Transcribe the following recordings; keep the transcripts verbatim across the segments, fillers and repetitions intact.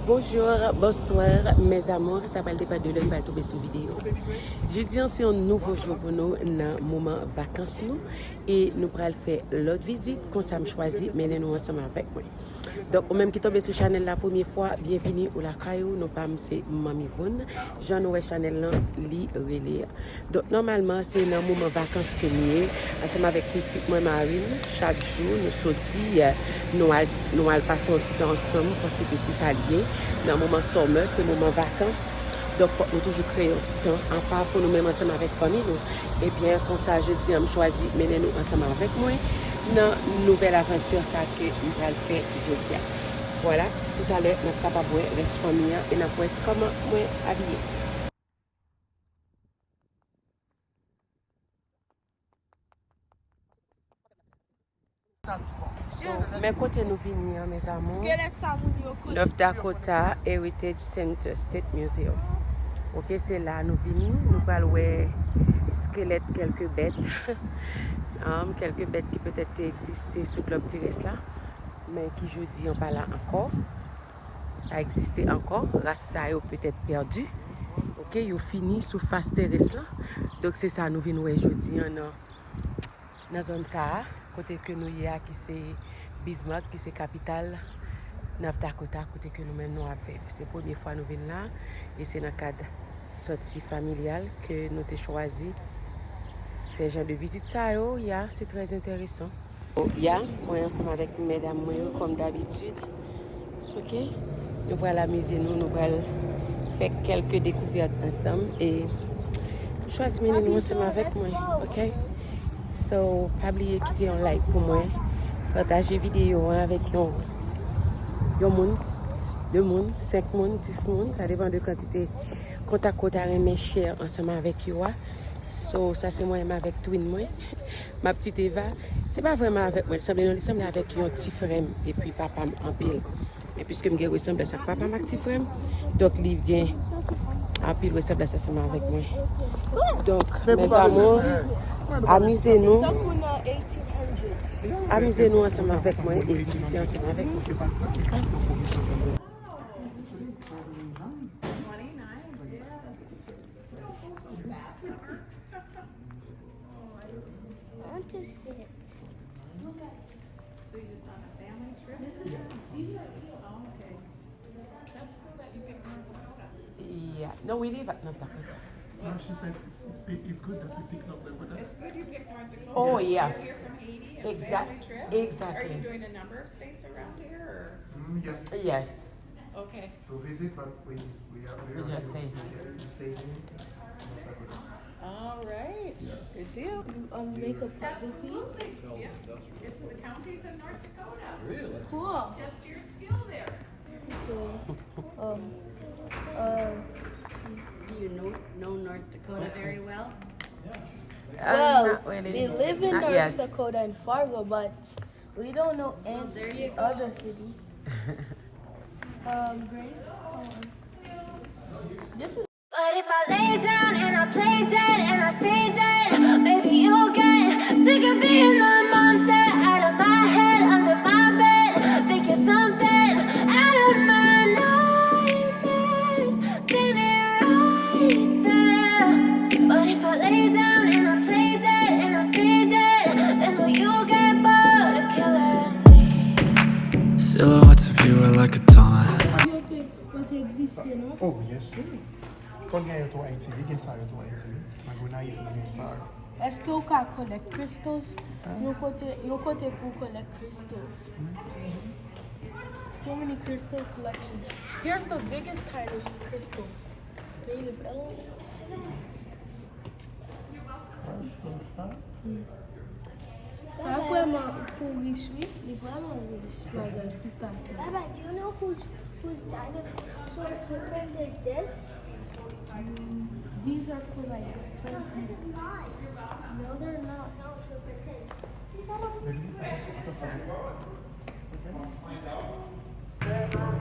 Bonjour, bonsoir, mes amours. Sa pral depann de lè nou pral tonbe sou videyo. Jodi an se yon nouvo jou pou nou nan moman vakans nou e nou pral fè lòt vizit, konsa m chwazi mennen nou ansanm avèk mwen. Donk, ou menm ki tonbe sou chanèl la premye fwa, byenvini ou lakay ou. Non pa m se Manmi Voun. Jan nou wè chanèl lan, li rele. Donk, nòmalman, se nan moman vakans ke m ye, ansanm avèk pitit mwen, mari m, chak jou nou soti, eh, nou al, nou al pase yon ti tan ansanm, paske se sa l ye. Nan moman summer, se moman vakans. Donk, fòk nou toujou kreye yon ti tan apa pou nou menm ansanm avèk fanmi nou. Ebyen, konsa, jodi an, m chwazi mennen nou ansanm avèk mwen nan nouvèl avanti sa ke m pral fè jodi a. Vwala, toutalè, n ap kapab wè rès fanmi an e n ap wè kòman mwen abiye. So, men kote nou vini an, mes amours. Skelèt sa moun yo konn. North Dakota Heritage Center State Museum. Ok, se la nou vini. Nou pral wè skelèt kèlke bèt. Um, kèlke bèt ki petèt te egziste sou glòb terès la, men ki jodi an pa la ankò. Pa egziste ankò. Ras sa yo petèt pèdi. Ok, yo fini sou fas terès la. Donk, se sa nou vin wè jodi an nan nan zòn sa a, kote ke nou ye a, ki se Bismarck, ki se kapital North Dakota, kote ke nou menm nou ap viv. Se premye fwa nou vin la, e se nan kad sòti familyal ke nou te chwazi fè jan de vizit sa yo. Ya, se trè enteresan. Ya, mwen ansanm avèk medam mwen yo, kòm dabitid. Ok? Nou pral amize nou, nou pral fè kèlke dekouvèt ansanm e chwazi mennen nou ansanm avèk mwen. Ok? So, pa bliye kite yon like pou mwen. Pataje videyo an avèk yon, yon moun, de moun, senk moun, dis moun. Sa depann de kantite kontak ou ta renmen share ansanm avèk yo a. So, sa se mwen menm avèk twin mwen. M ap ti Eva. Se pa vrèman avèk mwen, li sanble non, li sanble avèk yon ti frè m epi papa m anpil. E piske m gen resanblans ak papa m ak ti frè m, donk li gen anpil resanblans ansanm avèk mwen. Donk, mes amours, amize nou. Amize nou ansanm avèk mwen e vizite ansanm avèk mwen. I want to sit. So you just on a family trip? Yeah. Oh, okay. That's cool that you picked North Dakota. Yeah. No, we live at North Dakota. No, she said it's, it's good that you picked North Dakota. It's good you picked North Dakota. Oh, yeah. You're here from Haiti and exact-, family trip? Exactly. Are you doing a number of states around here, or? Mm, yes. Yes. Okay. To visit, but we, we are, we are just staying here. Yeah, we stay here. All right. Yeah. Good deal. You, um, make a pot with these? Absolutely. Yeah. It's the counties of North Dakota. Really? Cool. Test your skill there. Okay. Um, uh, do you know, know North Dakota very well? Uh, well, not really. We live in North Dakota in Fargo, but we don't know any other city. Um, Grace, um, this is But if I lay down and I play dead and I stay dead, maybe you'll get sick of being the monster out of my head, under my bed. Think you're something out of my nightmares. Seen it right there. But if I lay down and I play dead and I stay dead, then will you get bored of killing me? Silhouettes of you are like a taunt. Yo te, yo te egziste, non? Oh, yes, sir. Konn gen yo tou Ayiti, wi, gen sa yo tou Ayiti, wi. Nan Gonayiv, nou gen sa yo. Èske ou ka collect crystals? Yon kote, yon kote pou collect crystals. So many crystal collections. Here's the biggest kind of crystal. Native elements. Sa vrèman pou rich, wi. Li vrèman rich, madan Christa. Baba, do you know whose, whose dinosaur footprint is this? These are for, like, no, they're not.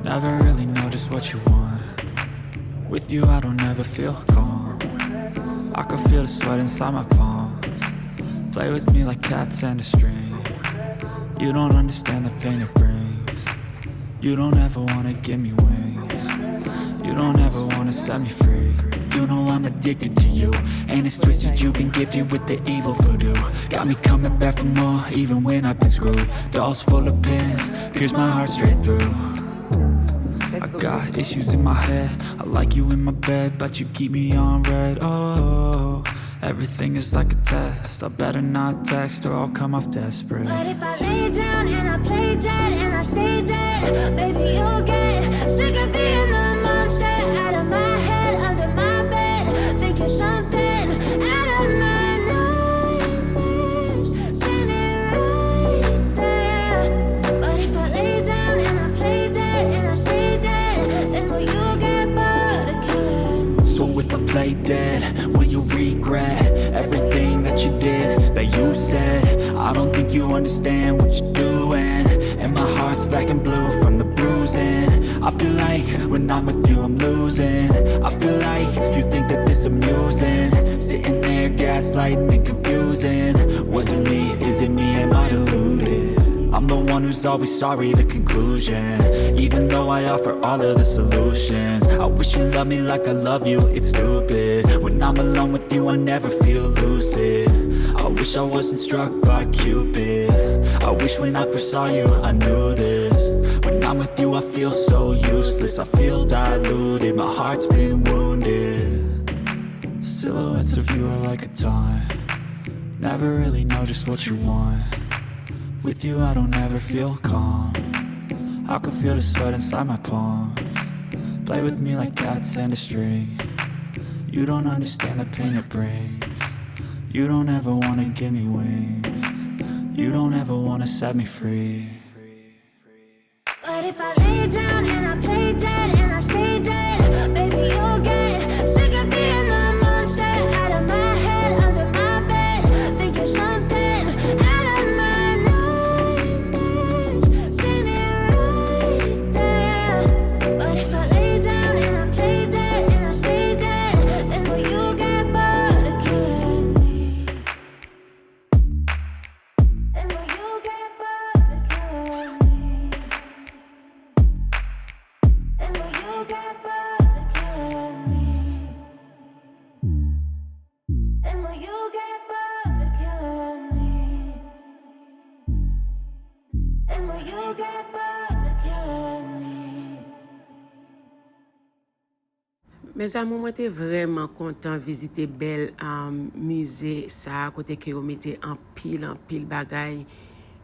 Never really know just what you want. With you, I don't ever feel calm. I can feel the sweat inside my palms. Play with me like cats and a string. You don't understand the pain it brings. You don't ever wanna give me wings. You don't ever wanna set me free. You know I'm addicted to you. And it's twisted, you've been gifted with the evil voodoo. Got me coming back for more, even when I've been screwed. Dolls full of pins, pierce my heart straight through. I got issues in my head. I like you in my bed, but you keep me on red. Oh, everything is like a test. I better not text or I'll come off desperate. But if I lay down and I play dead and I stay dead, baby, you'll get sick of being the monster out of my head, under my bed, thinking something out of my nightmares, standing right there. But if I lay down and I play dead and I stay dead, then will you get bored of killing me? So if I play dead, will you regret everything that you did, that you said? I don't think you understand what you're doing. And my heart's black and blue from the bruising. I feel like when I'm with you, I'm losing. I feel like you think that this amusing. Sitting there gaslighting and confusing. Was it me? Is it me? Am I deluded? I'm the one who's always sorry, the conclusion. Even though I offer all of the solutions, I wish you loved me like I love you, it's stupid. When I'm alone with you, I never feel lucid. I wish I wasn't struck by Cupid. I wish when I first saw you, I knew this. When I'm with you, I feel so useless. I feel diluted, my heart's been wounded. Silhouettes of you are like a taunt. Never really know just what you want. With you, I don't ever feel calm. I can feel the sweat inside my palms. Play with me like cats and a string. You don't understand the pain it brings. You don't ever wanna give me wings. You don't ever wanna set me free. But if I lay down and I play dead and I stay dead, baby, you'll get sick of being the monster out of my head, under my bed, thinking something out of my nightmares, standing right there. But if I lay down and I play dead and I stay dead, then will you get bored of killing me? And will you get bored of killing me? And will you get bored of killing me? And will you get bored of killing me? And will you get bored of killing me? Mes amours, mwen te vrèman kontan vizite bèl, um, mize sa a, kote ke yo mete anpil, anpil bagay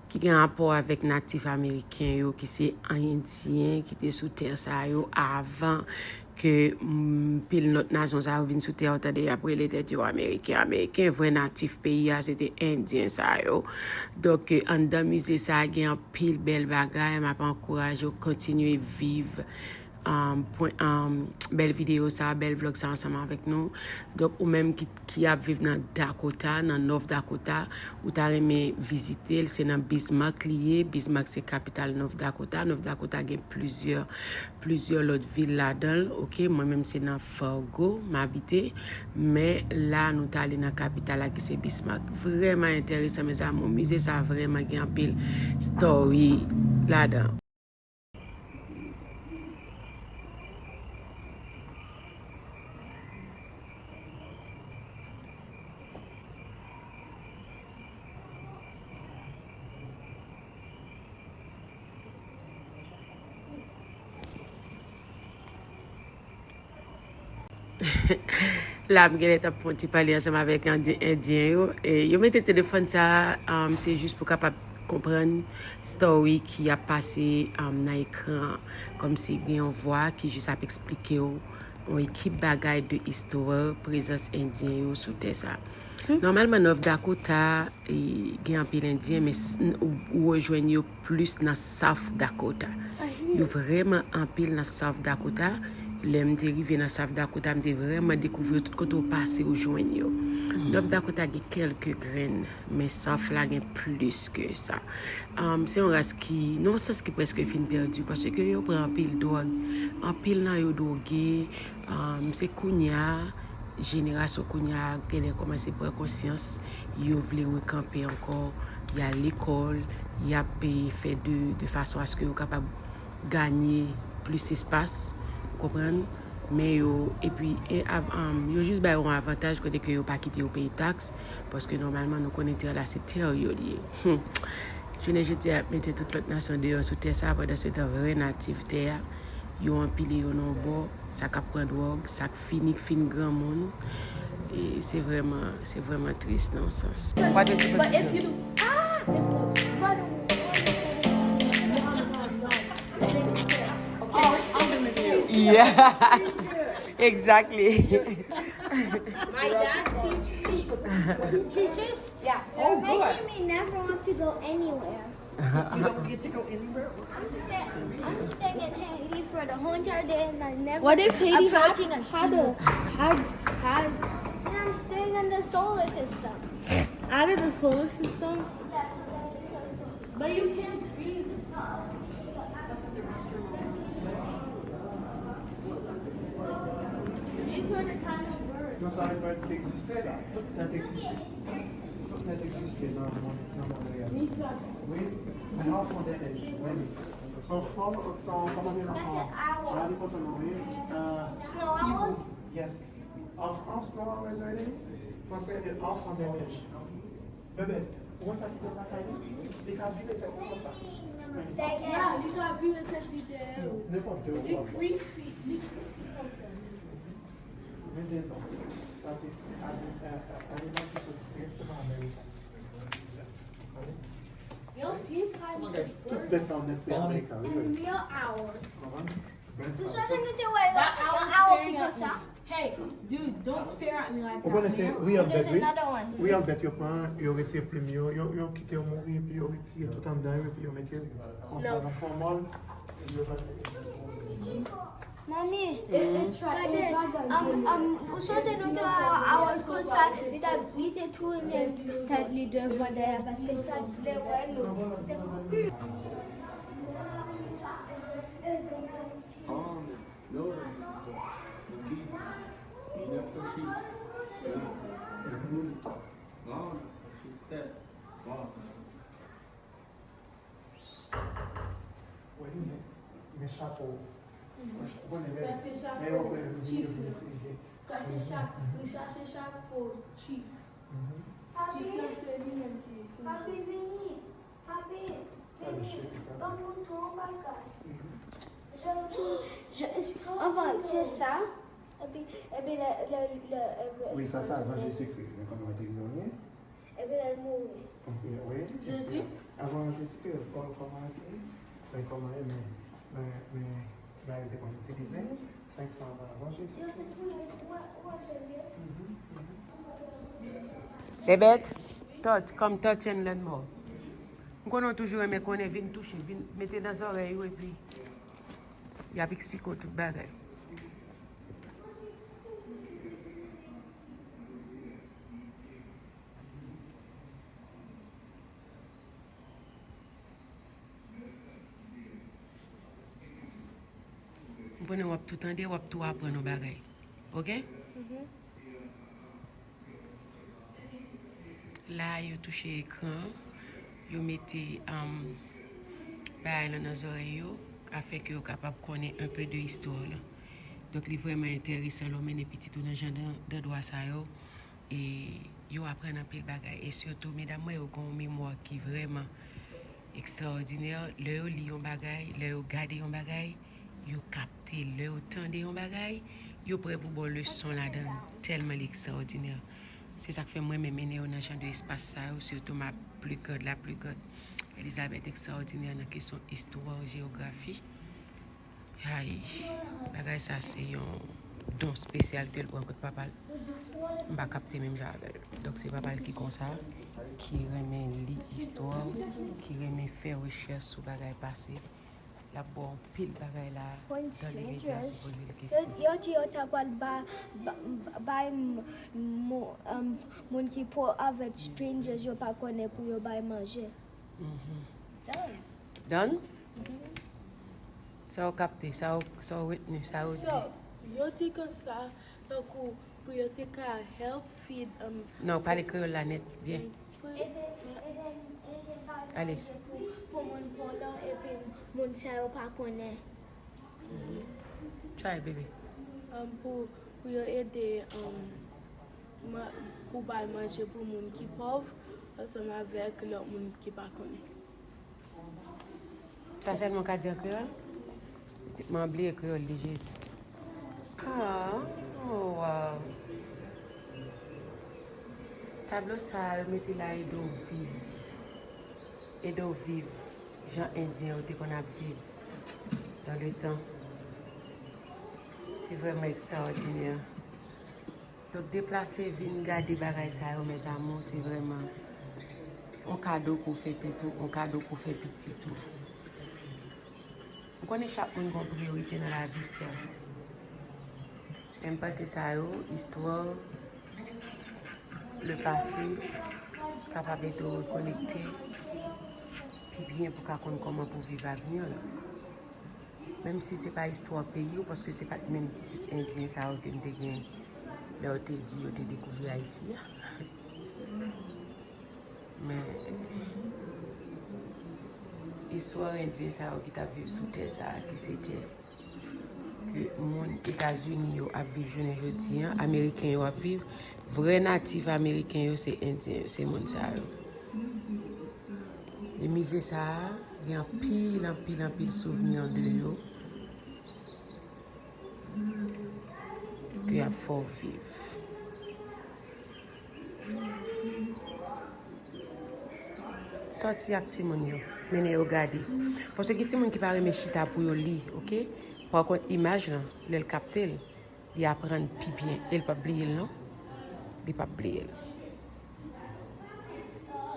ki gen rapò avèk natif ameriken yo, ki se endyen ki te sou tè sa yo avan ke, mm, pil lòt nasyon sa yo vin sou tè yo, tande y ap rele tèt yo ameriken, ameriken, vrè natif peyi a, se te endyen sa yo. Donk, anndan mize sa a, gen anpil bèl bagay, m ap ankouraje w kontinye viv um, pwen, um, bèl videyo sa, bèl vlòg sa ansanm avèk nou. Donk, ou menm ki, ki ap viv nan Dakota, nan North Dakota, ou ta renmen vizite l, se nan Bismarck li ye. Bismarck se kapital North Dakota. North Dakota gen plizyè, plizyè lòt vil ladan l, oke? Mwen menm se nan Fargo m abite, men la nou t ale nan kapital la ki se Bismarck. Vrèman enteresan, mes amours. Mize sa vrèman gen anpil story ladan. La, m genlè t ap fè yon ti pale ansanm avèk Endyen, Endyen yo. E, yo mete telefòn sa a, um, se jis pou kapab konprann story ki ap pase, um, nan ekran an. Kòmsi gen yon vwa ki jis ap eksplike w yon ekip bagay de istwa prezans Endyen yo sou tè sa a. Nòmalman, North Dakota, e, gen anpil Endyen, men s-, n-, ou, ou rejwenn yo plis nan South Dakota. Yo vrèman anpil nan South Dakota. Lè m te rive nan South Dakota, m te vrèman dekouvri yo. Tout kote w pase, ou jwenn yo. North Dakota gen kèlke grenn, men South la gen plis ke sa. Um, se yon ras ki, nan yon sans ki prèske fin pèdi, paske yo pran anpil dwòg. Anpil nan yo dwoge. Um, se kounye a, jenerasyon kounye a genlè kòmanse pran konsyans, yo vle rekanpe ankò, y al lekòl, y ap, e, fè de, de fason aske yo kapab ganye plis espas, ou konprann? Men yo, epi, e, av- um, yo jis ba yo yon avantaj kote ke yo pa kite yo peye taks, paske nòmalman nou konnen tè la se tè yo li ye. Hmm. Jounen jodi a, y ap mete tout lòt nasyon deyò sou tè sa, pandan se tan vrè natif tè a, yo anpile yo nan yon bò, sa k ap pran dwòg, sa k fini, k fin granmoun. E se vrèman, se vrèman tris nan yon sans. What is it? But if you do, ah, if you, if I don't want to, no, no, no. And then you say, okay, I'm gonna do it. Yeah. Exactly. My dad teach me. Teachers, yeah. They're making me never want to go anywhere. You don't get to go anywhere. I'm, sta- I'm staying in Haiti for the whole entire day and I never. What if Haiti had, had, had, had? And I'm staying in the solar system. Out of the solar system? But you can't breathe. These are the kind of birds. Non, sa pa t egziste la. Tout nèt egziste. Tout nèt egziste nan mond, nan mond reyèl. Wi, men anfan dè nèj, wi. Anfan, sa, kòman li rele ankò? An, li kontan non, wi. Snow owls? Yes. Anf- an snow owls, wi. Franse li anfan dè nèj. Bebe, ou wè sa ki nan lakay li? Li ka vire tèt li konsa. Ya, li ka vire tèt li dèyè, wi. Nenpòt de ou twa. Li kwi, li kwi konsa. Vennde non. Sa se ani- eh, eh, animal ki soti dirèkteman Amerika. Yo, he probably just birds. Tout bèt sa w nèt se Amerika, wi. And real owls. Konprann? Bèt sa. Sou sa nou te wè yon, yon owl ki konsa. Hey, dude, don't stare at me like that, man. Ou konnen se real bèt, wi. There's another one. Real bèt yo pran, yo retire plim yo, yo, yo kite yo mouri, epi yo retire tout anndan yo, epi yo mete konsa nan fòmòl, epi yo pase. Mami, gade, um, um, ou sonje nou te wè owl konsa, li t ap, li te tounen tèt li devan dèyè paske li pa t vle wè nou. Li te Wè, men, men chapo. Ou konnen lè, sa se chapo, lè yo pran yo vin, yo vin itilize. Sa se cha-, wi, sa se chapo chief. Chief la se li menm ki, ki Papi, vini. Papi, vini. Ban m montre w yon bagay. Je, je, anvan, se sa. Epi, epi lè, lè, lè, wi, sa, sa avan Jezikri. Men kòman te genyen? Epi lè l mouri. Wi, wi. Jezi? Avan Jezi, kò- kòman l te ye? Men kòman l ye, men, men, men, bagay yo te konn itilize, senk san an avan Jezi. Yo te tounen, ou wè, ou wè, serye? Mhm, mhm. Bebek, touch, come touch and learn more. M konnen w toujou renmen konnen, vin touche, vin mete nan zòrèy ou epi y ap eksplike w tout bagay. M konnen w ap tou tande, w ap tou aprann yon bagay. Oke? Mhm. La, yo touche ekran an, yo mete, um, bagay lan nan zòrèy yo, afin ke yo kapab konnen un peu de istwa lan. Donk, li vrèman enteresan lè w mennen pitit ou nan jan dan- dandwa sa yo. E yo aprann anpil bagay. E sitou, medam mwen yo gen yon memwa ki vrèman ekstraòdinè. Lè yo li yon bagay, lè yo gade yon bagay, yo kapte. Lè yo tande yon bagay, yo prè pou ba w leson ladan l, tèlman li ekstraòdinè. Se sa k fè mwen renmen mennen yo nan jan de espas sa yo, sitou ma plus grande, la plus grande. Elizabeth ekstraòdinè nan kesyon istwa, jeyografi. Ay, bagay sa se yon don espesyal ke l pran kot papa l. M pa kapte menm jan avè l. Donk, se papa l ki konsa, ki renmen li istwa, ki renmen fè rechèch sou bagay pase. L ap ba w anpil bagay la, dan limedya, si w poze l kesyon. Yo, yo di yo ta pral ba, ba, bay m-, mo-, um, moun ki po avèk strangers yo pa konnen pou yo bay manje. Mhm. Done. Done? Sa w kapte, sa w, sa w retni, sa yo di. So, yo di konsa, tankou pou yo te ka help feed, um, non, pale kreyòl la nèt, byen. Pou, ale. Pou moun po lan, epi moun sa yo pa konnen. Try, baby. Um, pou, pou yo ede, um, ma- pou bay manje pou moun ki pòv, ansanm avèk lòt moun ki pa konnen. Sa sèlman w ka di an kreyòl? Pitit mwen an bliye kreyòl li, Jezi. Ah, oh, wow. Tablo sa a, yo mete la ede w viv. Ede w viv jan Endyen yo te konn ap viv dans le temps. Se vrèman ekstraòdinè. Donk, deplase vin gade bagay sa yo, mes amours, se vrèman yon kado ke w fè tèt ou, yon kado ke w fè pitit ou. M konnen chak moun gen yon priyorite nan lavi, sèt. Men m panse sa yo, istwa, le passé, kapab ede w rekonekte pi byen pou w ka konn kòman pou w viv avni w la. Menm si se pa istwa peyi w, paske se pa t menm ti Endyen sa yo ke m te gen lè yo te di yo te dekouvri Ayiti a. Men, istwa Endyen sa yo ki t ap viv sou tè sa a, ki se tè ke moun Etazini yo ap viv jounen jodi a, Ameriken yo ap viv, vrè natif Ameriken yo se Endyen yo, se moun sa yo. E mize sa a, gen anpil, anpil, anpil souvni de yo ke y ap fè w viv. Sòti ak timoun yo, mennen yo gade. Paske gen timoun ki pa renmen chita pou yo li, oke? Pa kont, imaj lan, lè l kapte l, li aprann pi byen. E l p ap bliye l, non. Li p ap bliye l.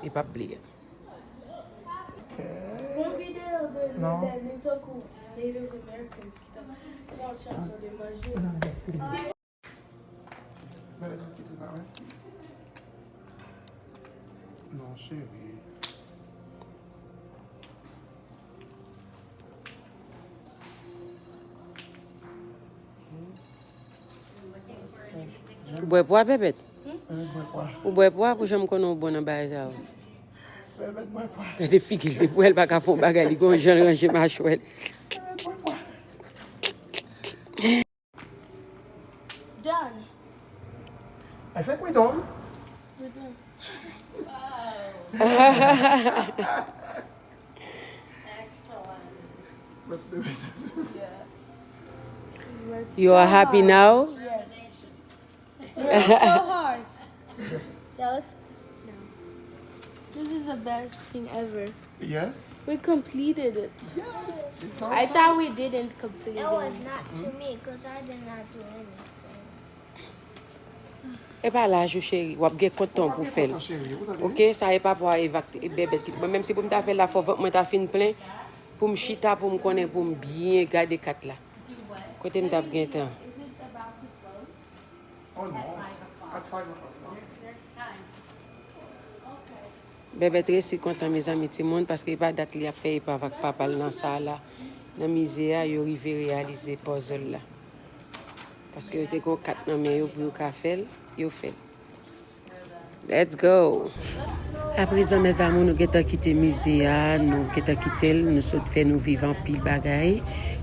Li p ap bliye l. Gon videyo de nouvèl li tankou Native Americans ki t ap fè yon chansyon de manje. Bèbèt, kite sa, wi. Non, cheri. Ou bwè pwa, Bèbèt? Ou bwè pwa pou jan m konnen w bon nan bagay sa yo. Gade figi l, se pou l pa ka fè yon bagay, li gon jan l ranje machwè l. Done. I think we done. We're done. Wow. Excellent. But there is Yeah. You are happy now? Yes. It's so hard. Yeah, let's. No. This is the best thing ever. Yes. We completed it. Yes. It's I awesome. Thought we didn't complete It was it. Not to me because I did not do anything. E pa laj ou, cheri, w ap gen kontan pou fè l. Oke, sa e pa pou a evak e bèbèt ki. Mwen menm si pou m ta fè l la, fò vant mwen ta fin plen pou m chita, pou m konnen, pou m byen gade kat la. Kote m t ap gen tan. Oh non, at five o'clock, non. Bèbèt resi kontan, mezanmi, timoun, paske e pa dat li ap fè epav ak papa l nan sa a la. Nan mize a, yo rive reyalize puzzle la. Paske yo te gon kat nan men yo pou yo ka fè l, yo fè l. Let's go! Aprezan, mes amours, nou gentan kite mize a, nou gentan kite l, nou sot fè nou viv anpil bagay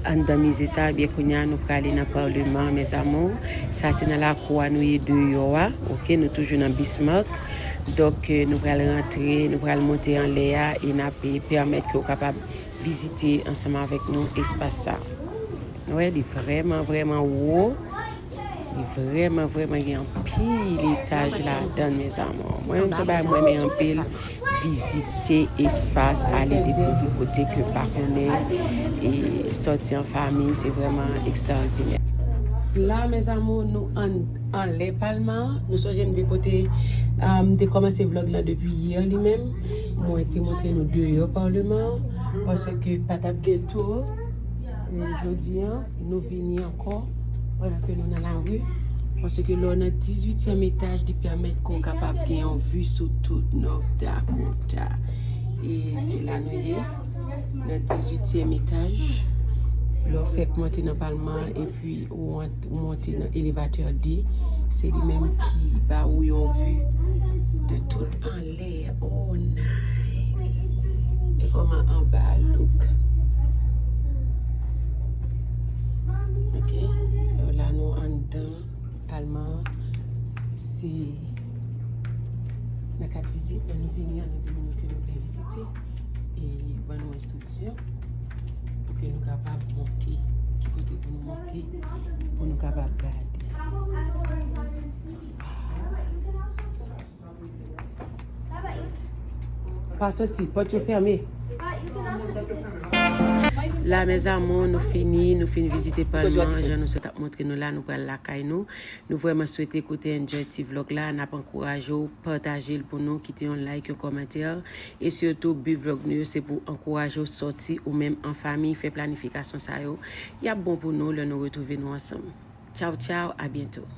anndan mize sa, ebyen kounye a nou prale nan palman, mes amours. Sa se nan lakou a nou ye deyò a, oke, nou toujou nan Bismarck. Donk, eh, nou pral rantre, nou pral monte anlè a e n ap, eh, pèmèt ke w kapab vizite ansanm avèk nou espas sa. Wè, li vrèman, vrèman wo. Li vrèman, vrèman gen anpil etaj ladan, mes amours. Mwen menm se yon bagay mwen renmen anpil, vizite espas, ale dekouvri kote ke m pa konnen, e sòti an fanmi, se vrèman ekstraòdinè. La, mes amours, nou an, anlè palman an. Nou sonje m te pote, ah, m te kòmanse vlòg la depi yè li menm. Mwen te montre nou deyò palman an, paske pa t ap gen tou. E jodi a, nou vini ankò pandan ke nou nan lari, paske lè w nan dizuityèm etaj, li pèmèt ke w kapab gen yon vi sou tout North Dakota. E se la nou ye, nan dizuityèm etaj. Lè w fèk monte nan palman an, epi ou ant-, ou monte nan elevatè de, se li menm ki ba ou yon vi de tout anlè. Oh, nice! E kòman anba a look? Ok, so la nou an Finalman, se nan kad vizit, lè nou vini an, nou di moun yo ke nou vle vizite e ban nou enstriksyon pou ke nou kapab monte, ki kote pou nou monte, pou nou kapab gade. Pa soti, pòt yo fèmen. La, mes amours, nou fini, nou fin vizite Palman, jan nou sot ap montre nou la, nou pral lakay nou. Nou vrèman swete ke w te enjoy ti vlog la, n ap ankouraje w, pataje l pou nou, kite yon like, yon kòmantè, e sitou bi vlog nou yo se pou ankouraje w sòti ou menm an fanmi, fè planifikasyon sa yo, y ap bon pou nou lè nou retwouve nou ansanm. Tchaw tchaw, a byento.